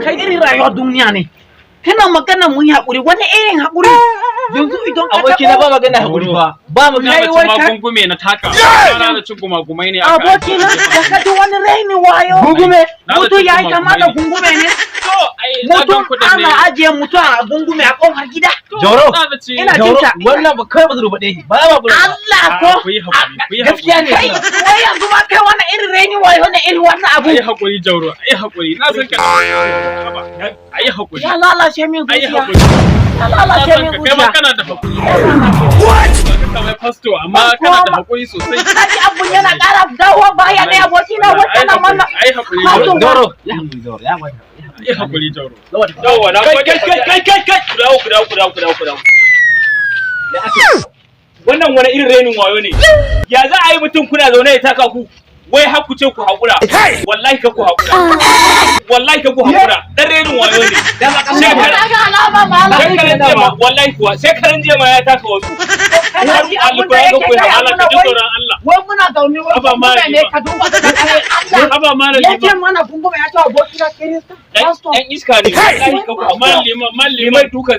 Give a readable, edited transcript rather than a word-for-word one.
Kai, irin rayuwar duniya ne. Kana magana mun yi haƙuri, wani irin haƙuri? Yanzu idan ka Aboki na, taɓo ba magana haƙuri fa. Ba Na magana. Kai, da wai cin magungume na taka. Na da cin gumagumai ne aka. Aboki na, da ka ji wani raini wayo. Gungume. Na da Mutum cin ya yi kama da gumagumai ne. gungume ne. To, ai na gan Mutum kuɗin ne. ana ajiye mutum a gungume a ƙofar gida. Jauro. Na da ci. Ina Jauro, jinka. wannan ba kai ba zuru baɗe. Ba ba ba. Allah A'a, ko. ku yi haƙuri, ku yi Gaskiya haƙuri. ne. Kai, wai yanzu ma kai wani irin raini wayo ne irin wannan abu? Ai haƙuri, Jauro, ai haƙuri. Na san ka. Ai haƙuri. Ya lalace min Ai zuciya. haƙuri. Ya Na lalace san min ka, kai ma zuciya. kana da haƙuri. Ka mai fasto, amma kana da haƙuri sosai. Kaji abun yana ƙara dawowa baya ne, aboki na, wata na mana. Ai haƙuri, Fasto. Jauro. Jauro. Ya haƙuri, Jauro. Ya haƙuri. Ai haƙuri, Jauro. Yawwa, na Kai, gode. kai, Kai, kai, kai, kai, ku dawo, ku dawo, ku dawo, ku dawo, ku dawo. Wannan wani irin renin wayo ne? Ya za a yi mutum kuna zaune ya taka ku, wai har ku ce ku haƙura? Wallahi ka ku haƙura, wallahi ka ku haƙura. Dan renin wayo ne. Kana ga alama malam. Shekaran jiya ma, wallahi kuwa, shekaran jiya ma ya taka wasu. Kana ji abun da Alƙur'an yake ku gaya Allah mana ka ji wai. tsoron Allah. Wai muna zaune, wai Haba gungume ne, malami. ka duba ka ga Allah. Haba malam Ya ce liman. mana gungume, ya ce abokina Kirista. Pastor. Dan iska ne, wallahi ka ku haƙura. Malam liman, malam liman. Liman dukan.